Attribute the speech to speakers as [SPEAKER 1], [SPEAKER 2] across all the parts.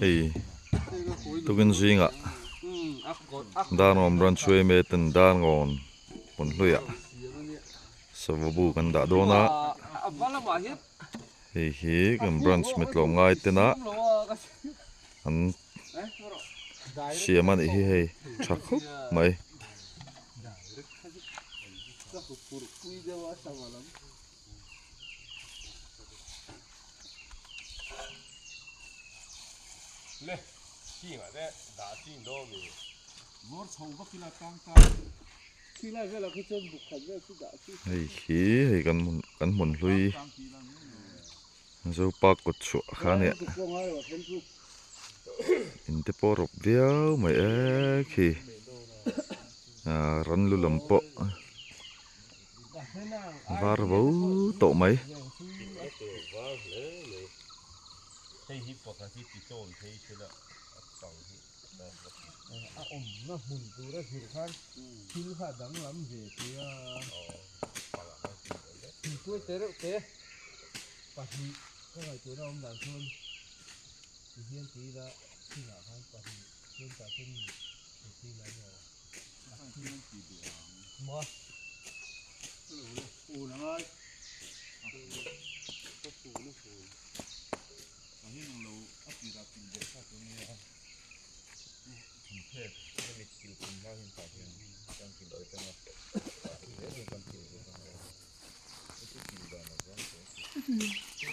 [SPEAKER 1] Hei tukin zingah Darngawn Branch yma ten Darngawn hmun hluiah sava bu kan dah dawn a, hei hi kan branch mitlawm ngai tena an siam a nih hi hei tha khawp mai. Hei hi hei kan hmun kan hmun hlui Zopa kawt chhuah kha a nia in te pawh a rawp viau mai e khi ah ran lu lam pawh. Var vo tawh mai.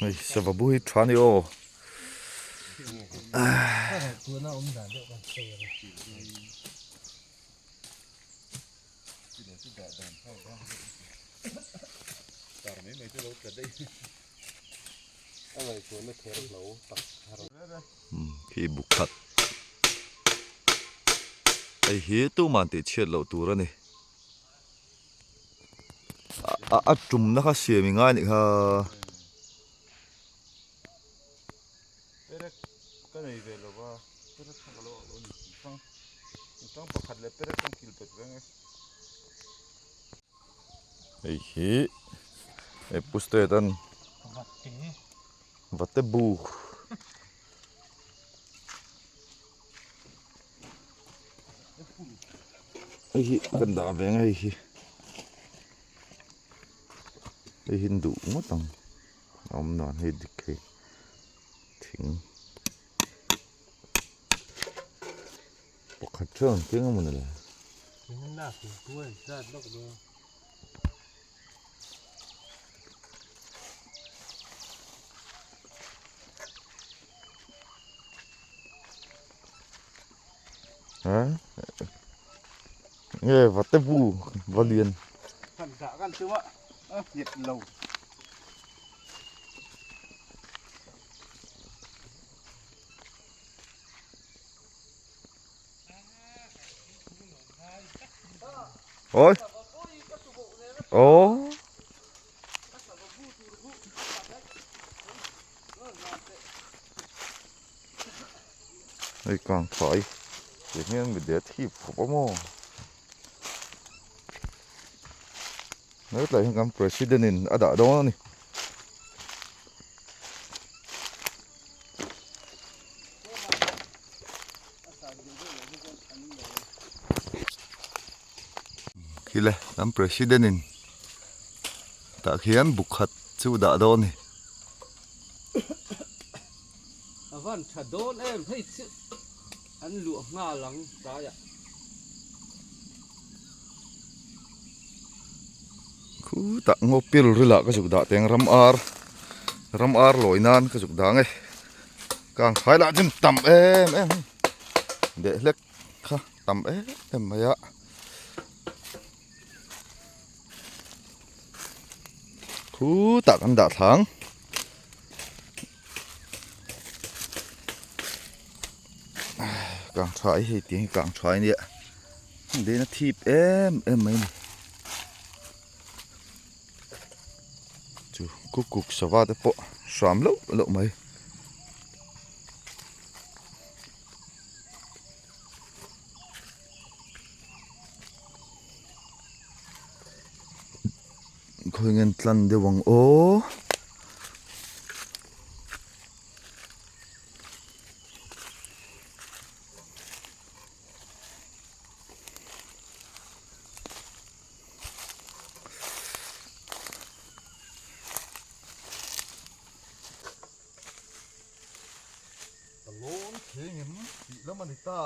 [SPEAKER 1] Hei sava bu hi tha ni aw. Khi buk khat hei hi tuman tih chhiat loh tur a ni a tumna kha siam i ngai a nih kha.
[SPEAKER 2] Perek ka nei ve lo va, perek kha ka lo ah lo ni hrang hrang pakhat leh perek kan kil bet reng e.
[SPEAKER 1] Hei hi he pu state an vate bu hei hi kan dah ve ang hei hi hei hi an duh ngawt ang a awm dan hei dik hei thing pakhat theuh ang keng emaw ni le. Nge vate bu va lian. Ôi. Ồ. Hei kang thlai ti hian mi det hip khawp a maw hetlai hian kan president in a dah dawn a ni. Khile kan president in tah khian buk khat chu dah dawn a ni.
[SPEAKER 3] A van tha dawn em hei chu an luah nghal ang tlaiah.
[SPEAKER 1] Khutah ngaw pil rilah ka zuk dah teng ram ar ram ar lawi nan ka zuk dah ang e kang thlai lah chu tam em em deh hlek kha tam em em mai a. Khutah kan dah thlang. Kang tha hi hei tih hi kang tha ania den a thip em em mai a ni chu kukuk sava te pawh hram loh loh mai. Khawi nge an tlan deuh ang aw. thei ngem tih lam a ni ta.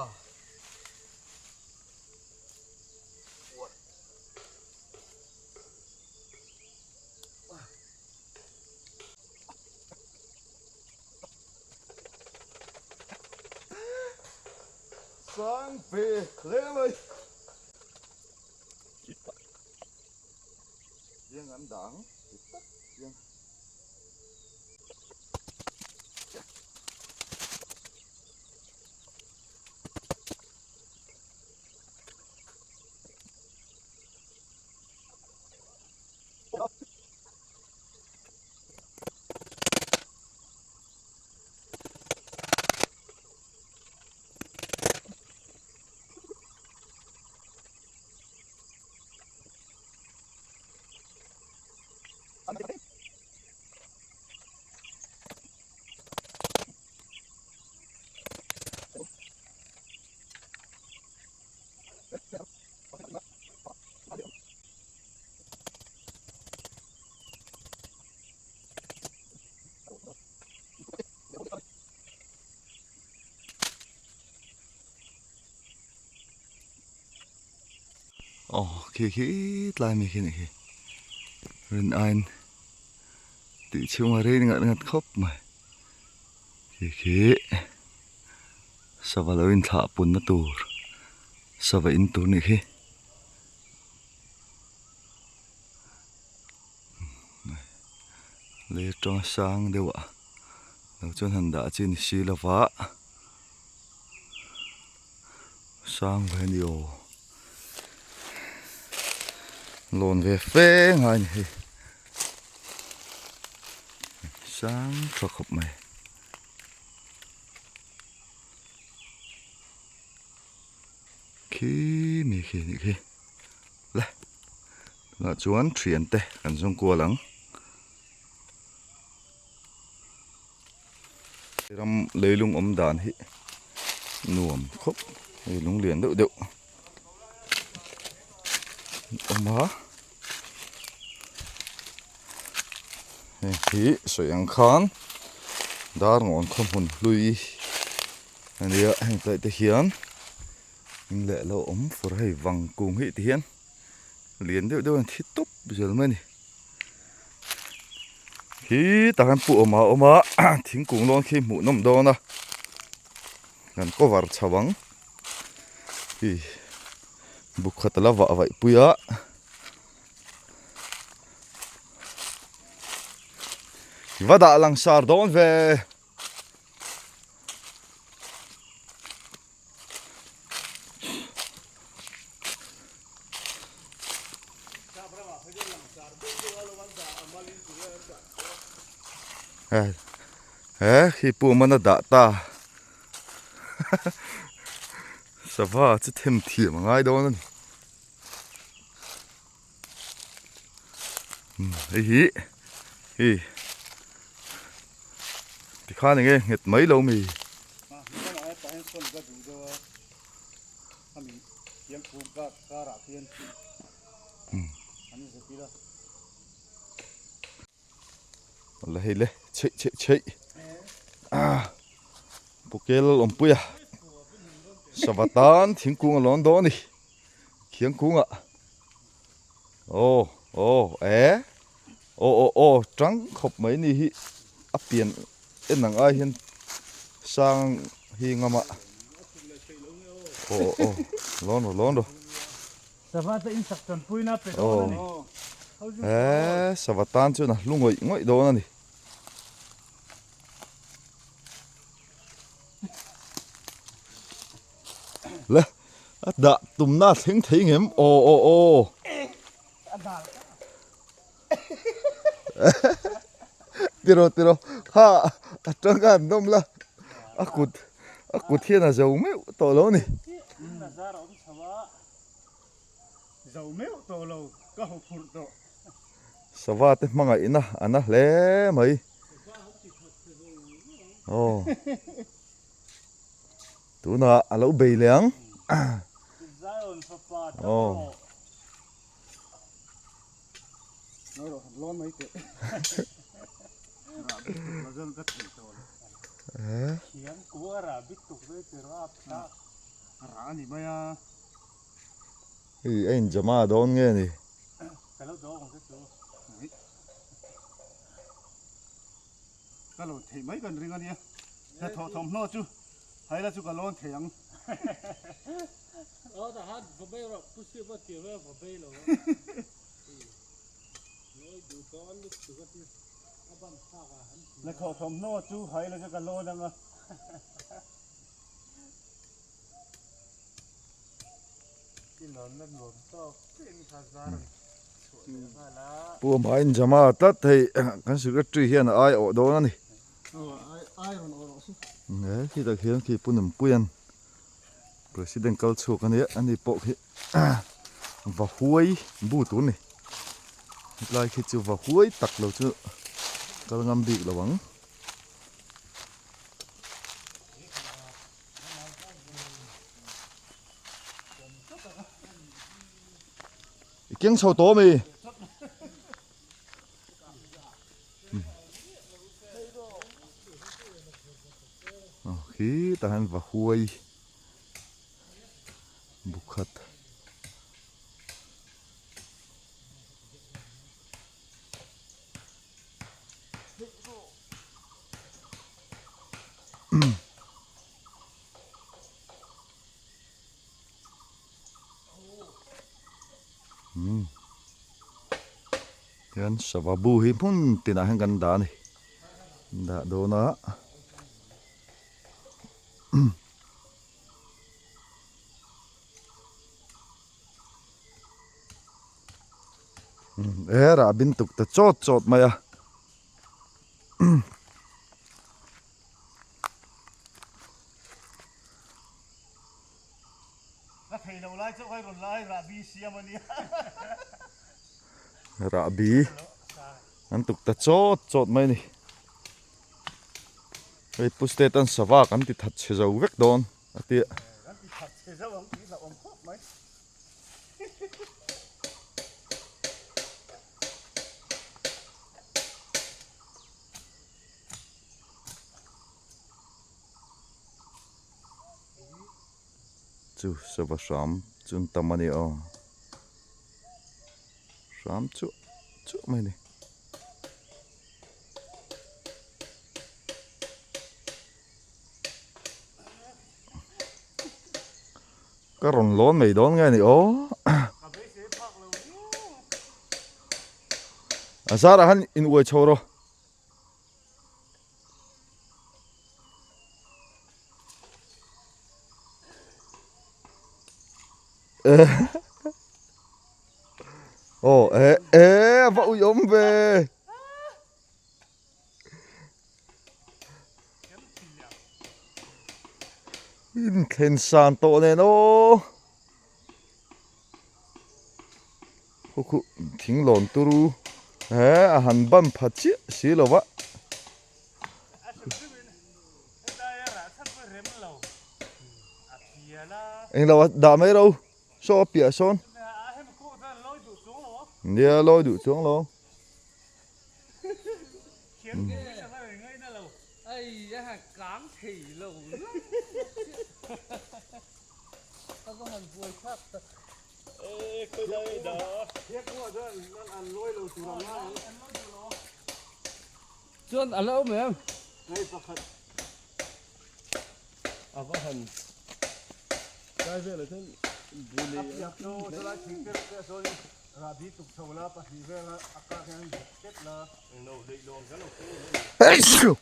[SPEAKER 1] Sang ve hle mai. Chiang an dang dik tak chiang. Aw khi khi tlai mi khi nih khi rin aiin tih chhunga rei ngat ngat khawp mai khi khi sava lo inthlah punna tur sava in tur nih khi. Lei atanga sang deuh ah lo chuan han dah chi ni si lova sang ve a ni aw lawn ve fe ngai a ni hei sang tha khawp mai. Khi mi khi nih khi le tunah chuan thian te kan zawng kual ang ram leilung awm dan hi nuam khawp hei lung lian deuh deuh awm a hei hi sawi ang khan dar ngawn khaw hmun hlui a nia heng tlai te hian in leh lo awm fur hei vang kung hi ti hian lian deuh deuh an thi tawp zel mai a ni khi tah hian pu awm a awm a thingkung lawn khi hmuh nawm dawn a kan cover chho ang hei buk khat a la vah vaih pui a. Va dah langsar dawn ve. He khi pum a na dah ta sava chu them thiam a ngai dawn a ni hei hi hei tikhan enge nghet mai lo mi. La hei le chheih chheih chheih ah pukel awmpui a sava tan thingkung a lawn dawn a ni khiangkung ah aw aw eh aw aw aw tang khawp mai ni hi a pian en ang ai hian sang hi ngam a aw aw aw lawn rawh lawn rawh.
[SPEAKER 4] Sava te in sak tanpuina pe dawn a ni.
[SPEAKER 1] He sava tan chuan a hlu ngawih ngawih dawn a ni. Le a dah tumna a thleng thei ngem aw aw aw. Tiraw tiraw kha a tanga an nawm la a kut a kut hian a zo meuh tawh lo a ni.
[SPEAKER 4] Zo meuh tawh lo, ka haw phurh tawh.
[SPEAKER 1] Sava te hmangaihna a na hle mai. Aw. Tunah a lo bei leh ang.
[SPEAKER 4] Zion fapa tang rawh. Ngawi rawh, han lawn mai teh. Khian kua rah bik tuk ve tir a phla rah a ni mai a.
[SPEAKER 1] Hei a in jama dawn nge ni?
[SPEAKER 4] Ka lo dawk ang che chu. Ka lawn theih mai kan ring a nia. Hnathawh thawmhnaw chu haila chu ka lawn thei ang.
[SPEAKER 3] Aw ta han va bei rawh pu siam a tir a va bei lo a. Nawi duh dawn lutuk a ti a ban thlak a han ti.
[SPEAKER 4] Hnathawh thawmhnaw chu haila chu ka lawn ang a.
[SPEAKER 2] I lawnna nuam tawk chiah in kha zar an chhuah leh nghal a.
[SPEAKER 1] Pu Amain Jama tlat hei kan secretary hian a ai awh dawn a ni.
[SPEAKER 4] Aw ai rawn awh rawh se.
[SPEAKER 1] He khi tak hian khi Pu Nunpuian President kal chhuak a nia ani pawh khi va huai bu tur a ni. Hetlai khi chu va huai tak lo chu kal ngam bik lo ang. I keng chho tawh ami? Khi tah hian va huai bu khat. Hian sava bu hi hmun tinah hian kan dah a ni dah dawn a e rah bin tuk ta chawt chawt mai a.
[SPEAKER 4] Ka thei lo lai chauh kai rawn lai rahbi siam a nia.
[SPEAKER 1] Rahbi an tuk ta chawt chawt mai a ni. Hei pu state an sava kan ti that chhe zo vek dawn a ti a.
[SPEAKER 4] Kan ti that chhe zo ang tih hlauhawm khawp mai.
[SPEAKER 1] Chu sava hram chu an tam a ni aw hram chuah chuah mai a ni. Ka rawn lawn mai dawn nge ni aw. A zarah khan in uai chho rawh. Aw e e va ui awm ve. Inthlen san tawh nen aw. Khu khu thing lawn turu he a han ban pha chiah si lo va. Englo a dah mai ro saw a piah sawn. Nia lawi duh chuang lo.
[SPEAKER 3] Chuan a lo awm em?
[SPEAKER 4] Hei pakhat a va han tlai velah chuan bu nei a piak chu chulai thing te te sawn rahbi tuk chho la pahnih vela a kar hian zet tep la englo leihlawn kan lo keng
[SPEAKER 1] lo.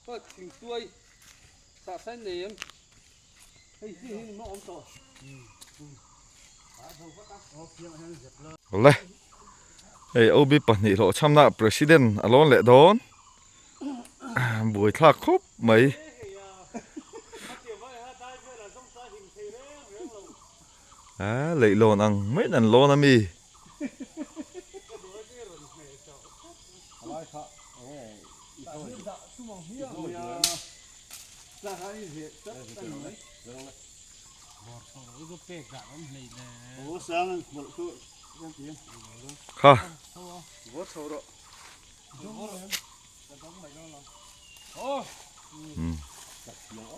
[SPEAKER 3] Khaw thing tuai sah sain nei em? Hei hi hi maw awm tawh.
[SPEAKER 1] Awle hei OB pahnih hlawh chhamna president a lawn leh dawn buaithlak khawp mai. A leihlawn ang maiin an lawn ami. Kha.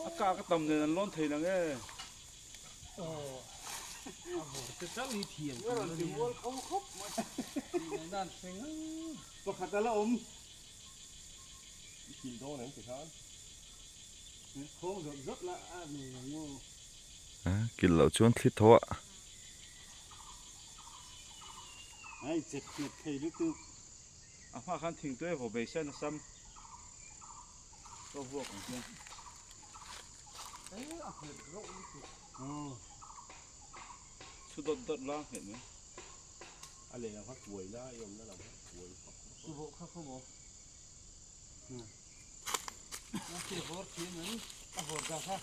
[SPEAKER 2] A kak a tam nen an lawn thei nang e.
[SPEAKER 4] Pakhat a la awm.
[SPEAKER 5] I kil dawn em ti khan?
[SPEAKER 4] Khawng zawt zawt la a ni ang aw.
[SPEAKER 1] Kil loh chuan thli tho a.
[SPEAKER 4] Ai chep nghet thei lutuk.
[SPEAKER 2] A hma khan thingtuai vaw bei sen a sam ka vuak ang hian. Chhu dawt dawt la nghet mai.
[SPEAKER 5] A lehlam kha kuai lai a awmna lam kha kuai fak fak.
[SPEAKER 3] Tuvawh kha khaw maw? Nasi hawr thin an a hawr dah kha.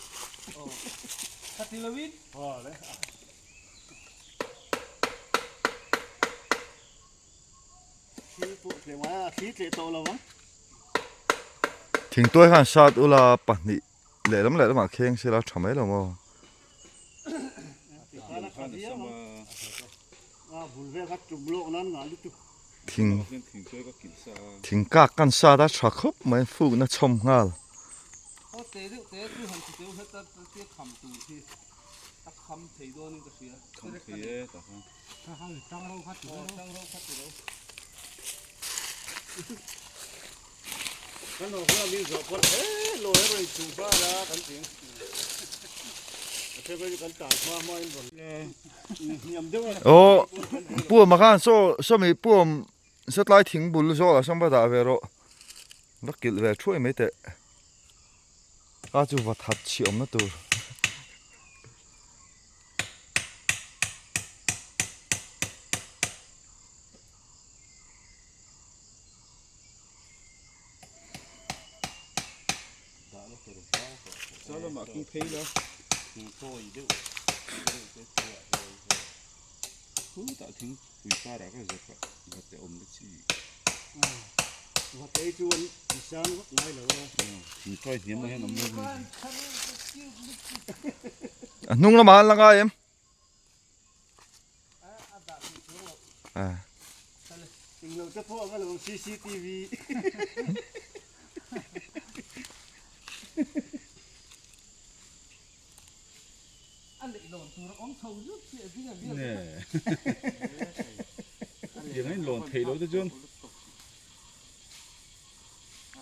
[SPEAKER 3] Aw. Kha ti loin.
[SPEAKER 4] Aw le. Thli pawh tleh mai a, thli tleh tawh lo ang.
[SPEAKER 1] Thingtuai khan sat ula pahnih lehlam lehlamah kheng sela tha mai lo maw? Thing thing kak kan sat a tha khawp mai fukna chhawm nghal.
[SPEAKER 4] Kan ho kha min zawh pawh he lawi a rawn inchung fal a kan ti a then chu kan tan hma hma in rawn hniam deuh a
[SPEAKER 1] Aw puam ah khan saw sawmi puam satlai thing bul zawlah sawn va dah ve rawh va kilh ve thuai mai teh a chu va that chhi awmna tur. A hnung lamah an la ngai em?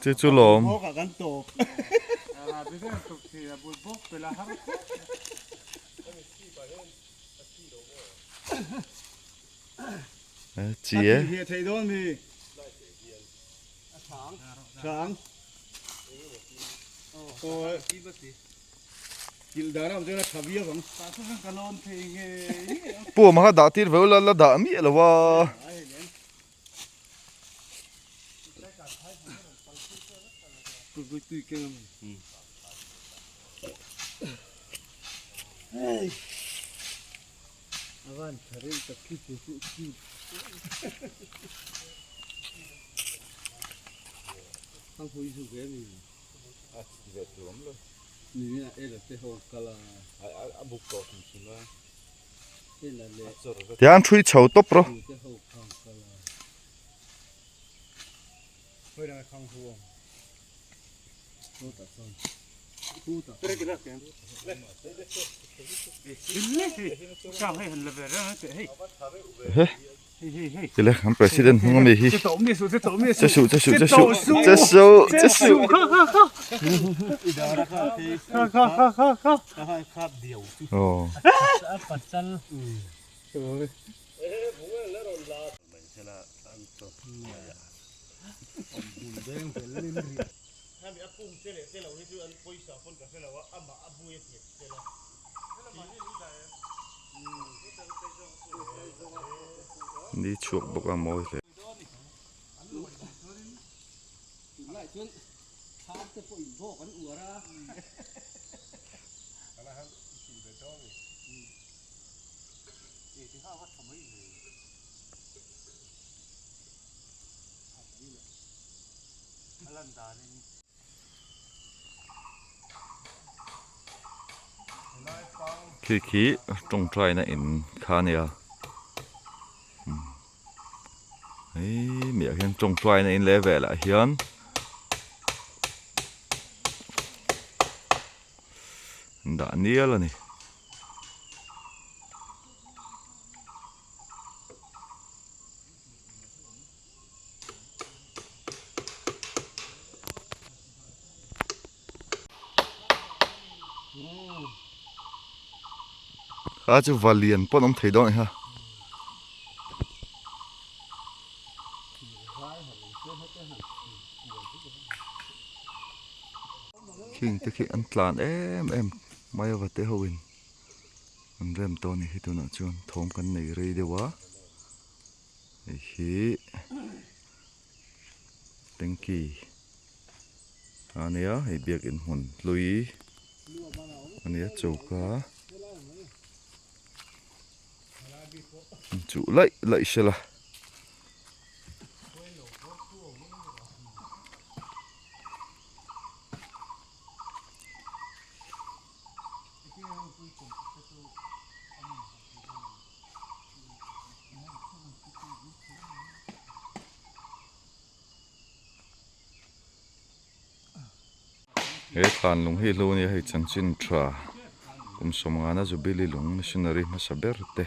[SPEAKER 1] Chu chu lawm. Chi e. Pu ma kha dah tir veu la la dah miah lo a. Tiang thui chho tawp rawh. Tile kan president hnung ami hi che suh che suh che suh che suh che suh aw. Ni chhuak bawk a mawi hle. Khi khi tawngtaina in kha a nia Hei miah hian tawngtaina in leh velah hian dah nial a ni. Kha chu va lian pawn awm thei dawn a ni kha. Khing te khi an tlan em em mai a va te ho in an rem tawh a ni hi tunah chuan thawm kan nei rei deuh a hei hi tanky a nia hei biakin hmun hlui a nia choka chuh laih laih sela. He thlan lung hi hlu nia hei chanchin tha kum sawmngana Jubilee lung missionary hmasa ber te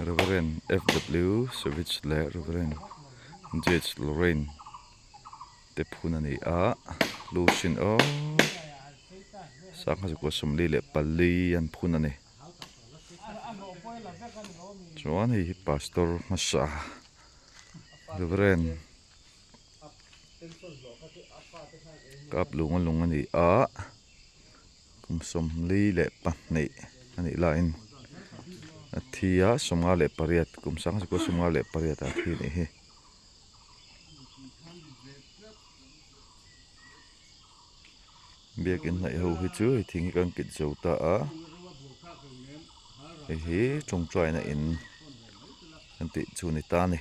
[SPEAKER 1] Reverend F.W. Savage leh Reverend J.H. Lorraine te phun a ni a hlu hrin aw sangha zakua sawmli leh pali an phun a ni chuan hei hi pastor hmasa Reverend Kap lung a lung a ni a kum sawmli leh pahnih a nih laiin a thi a sawmnga leh pariat kum sangha zakua sawmnga leh pariat ah a thi a nih hi. Biakin hnaih ho hi chu hei thing hi kan kit zo ta a hei hi tawngtaina in an tih chu a ni ta a ni.